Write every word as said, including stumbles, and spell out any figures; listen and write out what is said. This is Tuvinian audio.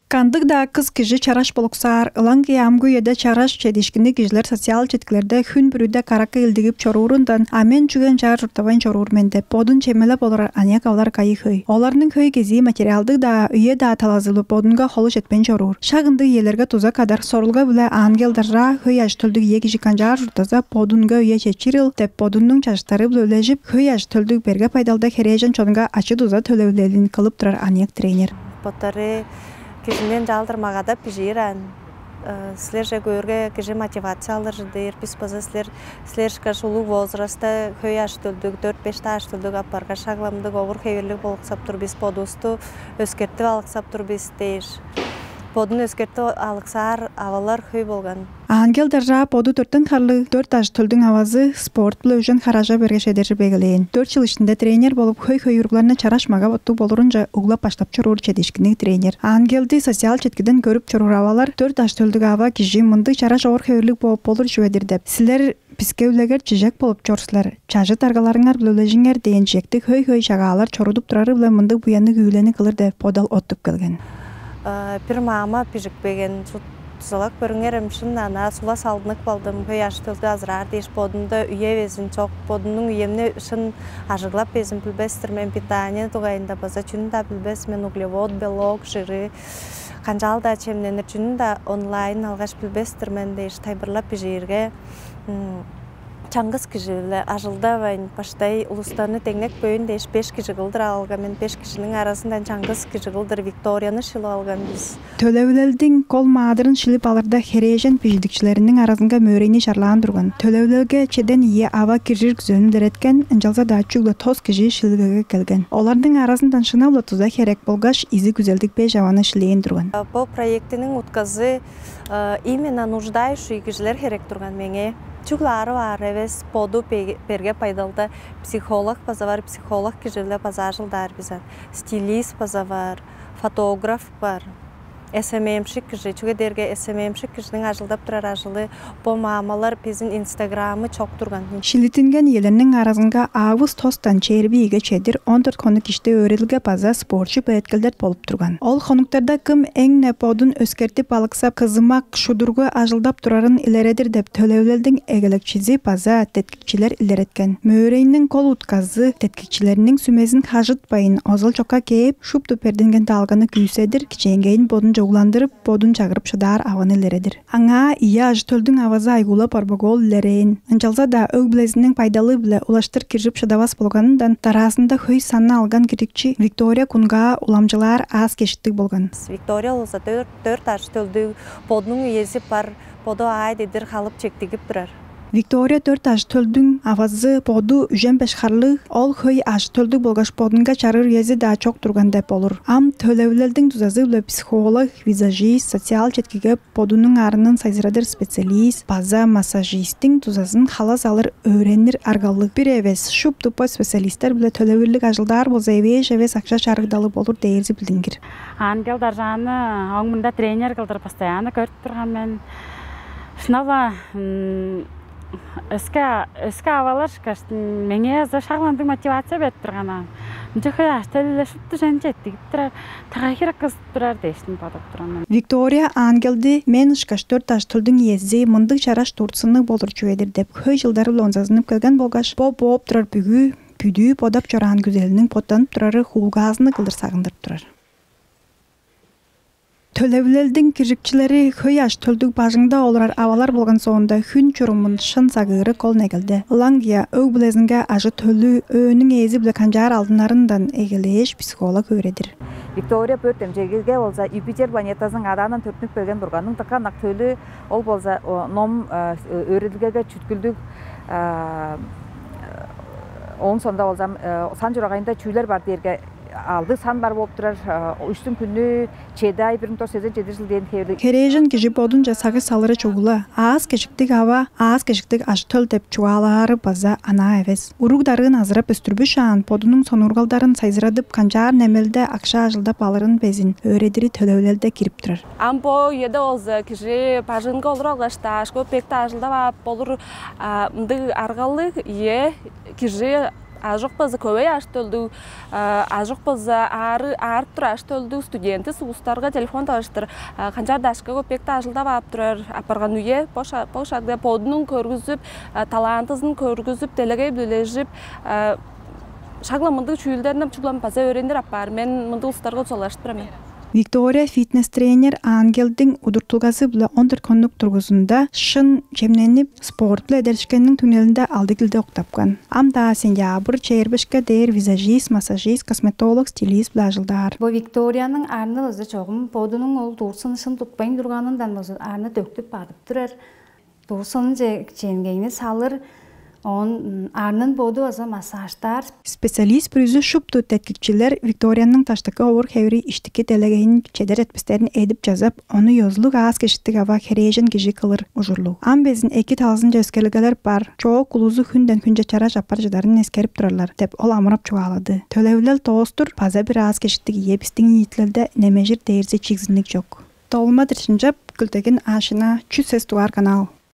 Кандыг-даа кыс кижи чараш болуксаар, ылаңгыя амгы үеде чараш чедиишкинниг кижилер социал четкилерде хүн бүрүде каракка илдигип чоруурундан, а мен чүге ынчаар чурттавайн чоруур мен деп, бодун чемелеп олурар аныяк авалар кайы хөй. Оларның хөй кезии материалдыг-даа, үе-даа талазы-биле бодунга холу четпейн чоруур. Шак ындыг үелерге дуза кадар сорулга-биле Ангел Даржаа хөй ажы-төлдүг ие кижи канчаар чурттаза, бодунга үе четчирил деп, бодунуң чажыттары-биле үлежип, хөй ажы-төлдүг берге байдалда херээжен чонга ачы-дуза төлевилелин кылып турар аныяк тренер. Боттары кижинден чаалдыр магадап бижиир аан. Э, силерже көөрге кижи мотивация алыр чыдыр. Бис база силер, силер ышкаш улуг возрастта хөй ажы-төлдүг, дөрт-беш-даа ажы-төлдүг апарга шагламдыг овур-хевирлиг болуксап тур бис, бодувусту өскертип алыксап тур бис дээш. Бодун өскертип алыксаар авалар хөй болган. Ангел Даржаа боду дөртен харлыг, дөрт ажы-төлдүң авазы, спорт-биле үжен хар ажа берге чедержи бегелээн. Дөрт чыл иштинде тренер болуп, хөй-хөй уругларны чараш мага-боттуг болурунче углап баштап чоруур чедиишкинниг тренер. Ангелди социал четкиден көрүп чоруур авалар: «Дөрт ажы-төлдүг ава кижи мындыг чараш овур-хевирлиг бооп болур чүве-дир» деп, «Силер биске үлегер-чижек болуп чор силер, чажыт-аргаларыңар-биле үлежиңер» дээн чижектиг хөй-хөй чагаалар чорудуп турары-биле мындыг буянныг үүлени кылыр деп бодал оттуп келген. Э, бир мама бижикпеген, сут-, дузалап көрүңер, эм шын ана сула салдынып калдым, хөй ажы-төлдү азыраар дээш, бодумда үе безин чок, бодумнуң үемни шын ажыглап безин билбес-тир мен, питание дугайында база чүнү-даа билбес мен, углевод, белок, жиры, канчаал-даа чемненир, чүнү-даа онлайн алгаш билбес-тир мен дээш тайылбырлап бижиирге, м, чаңгыс кижи-биле ажылдавайн, баштай улустарны деңнеппейн дээш, беш кижи кылдыр алган мен, беш кижиниң аразындан чаңгыс кижи кылдыр Викторияны шилип алган бис. Төлевилелдиң кол маадырын шилип алырда херээжен бижидикчилериниң аразынга мөөрейни чарлаан турган. Төлевилелге чеден ийи ава киржир күзелин илереткен, ынчалза-даа чүгле тос кижи шилилгеге келген. Оларның аразындан шынап-ла дуза херек болгаш изиг күзелдиг беш аваны шилээн турган. Бо проектиниң утказы, э, именно нуждающий кижилер херек турган меңээ. Чүгле ары баар эвес, боду бе-, берге байдалда психолог база бар, психолог кижи-биле база ажылдаар бис аан. Стилист база бар, фотограф бар. Эс эм эм-шик кижи, чүге дээрге эс эм эм-шик кижиниң ажылдап турар ажылы, бо маамалар безин инстаграмы чок турган. Шилиттинген иелерниң аразынга август тостан чээрби ийиге чедир он дөрт хонук иште өөредилге база спортчу белеткелдер болуп турган. Ол хонуктарда кым эң-не бодун өскертип алыксап, кызымак, шудургу ажылдап турарын илередир деп төлевилелдиң эгелекчизи база деткикчилер илереткен. Мөөрейниң кол утказы деткикчилериниң сүмезин хажытпайн, озал чокка кээп, шупту бердинген даалганы күүседир, кичээнгейин бодунче угландырып, бодун чагырып шыдаар аваны илередир. Аңаа ийи ажы-төлдүң авазы Айгула Борбок-оол илерээн. Ынчалза-даа өг-бүлезиниң байдалы-биле улаштыр киржип шыдавас болганындан, дараазында хөй санны алган киржикчи Виктория Кунгаа уламчылаар аас-кежиктиг болган. Виктория болза дөрт, дөрт ажы-төлдүг, бодунуң үези бар, боду аай-дедир халып чектигип турар. Виктория дөрт ажы-төлдүң авазы, боду үжен беш харлыг, ол хөй ажы-төлдүг болгаш бодунга чарыыр үези-даа чок турган деп болур. Ам төлевилелдиң дузазы-биле психолог, визажист, социал четкиге бодунуң арынын сайзырадыр специалист база массажисттиң дузазын халас алыр, өөренир аргалыг. Бир эвес, шупту бо специалистер-биле төлевирлиг ажылдаар болза, эвээш эвес акша чарыгдалы болур дээрзи билдингир. Ангел Даржааны оң мында тренер кылдыр постоянно көрүп турган мен. Шынап-ла, м, өске, өске авалар ышкаш, м, меңээ азы шак ындыг мотивация берип турган аан. Ынча хөй ажы-төлү-ле шупту чүвени четтигип турар, тыгай херек кызып турар дээштиң бодап турган мен. Виктория Ангелди: «Мен ышкаш дөрт ажы-төлдүң иези мындыг чараш туртсуннуг болур чүве-дир» деп, хөй чылдары-биле онзазынып келген болгаш, бо бооп турар бүгү, бүдүү бодап чораан күзелиниң боттанып турары хуулгаазынныг кылдыр сагындырып турар. Төлевилелдиң киржикчилери хөй ажы-төлдүг, бажыңда олурар авалар болган соонда, хүн чурумун шын сагыыры кол негелде. Ылаңгыя өг-бүлезинге ажы-төлү, өөнүң ээзи-биле канчаар алдынарындан эгелээш, психолог өөредир. Виктория бөрт эмчегиге болза Юпитер планетазының адаандан төрүттүнүп келген Бурганның дыка ынак төлү, ол болза, о, ном, э, өөредилгеге чүткүлдүг, э, ооң соонда болза, э, сан чурагайында чүүлер бар дээрге, алды сан бар болуп турар, э, үштүң хүнү, чеди ай, бир муң тос сезен чеди чыл дээн хевирлиг. Херээжен кижи бодунче сагыш салыры чугула, аас-кежиктиг ава, аас-кежиктиг ажы-төл деп чугаалаары база анаа эвес. Уруг-дарыын азырап өстүрбүшаан, бодунуң сонуургалдарын сайзырадып, канчаар немелде акша ажылдап алырын безин өөредири төлевилелде кирип турар. Ам бо үеде болза, кижи бажыңынга олуруп алгаш-даа, школа бекти ажылдап ап болур, а, мындыг аргалыг, ийе, кижи Ажык база көбөй аш төлдүг, ажык база аары аарып тур аш төлдүг студенти суугустарга телефон талыштыр, канчаар дашка көпекти ажылдап ап турар, апарган үе бо шагда бодунун көргүзүп, талантызын көргүзүп, делегей билежип, шагла мындыг чүүлдерни чуглам база өөренир апаар. Мен мындыг улустарга дузалаштырам мен. Виктория фитнес-тренер Ангелдиң удуртулгазы-биле он дөрт хонук тургузунда шын чемненип, спорт-биле эдеришкенниң түңнелинде алды килде октапкан. Ам-даа сентябрь чээрбешке дээр визажист, массажист, косметолог, стилист-биле ажылдаар. Бо Викторияның арны база чогум бодунуң ол дуурсун шын тутпайн турганындан база арны дөктүп бадып турар. Дуурсунунче чемгейни салыр, оон арнын боду база массаждаар. Специалист бүрүзү шупту теткикчилер Викторияның даштыкы овур-хевири иштики делегейин чедер четпестерин эдип чазап, ону ёзулуг аас кежиктиг ава херээжен кижи кылыр ужурлуг. Ам безин эки талазынче өскерлигелер бар. Чоок улузу хүнден хүнче чараш апар чыдарын эскерип турарлар деп, ол амырап чугаалады. Төлевилел доостур база бир аас кежиктиг ие бистиң ниитилелде немежир дээрзи чигзинниг чок. Долма Диржинчеп, Күлдегин Аашина, чүс сес дугаар канал.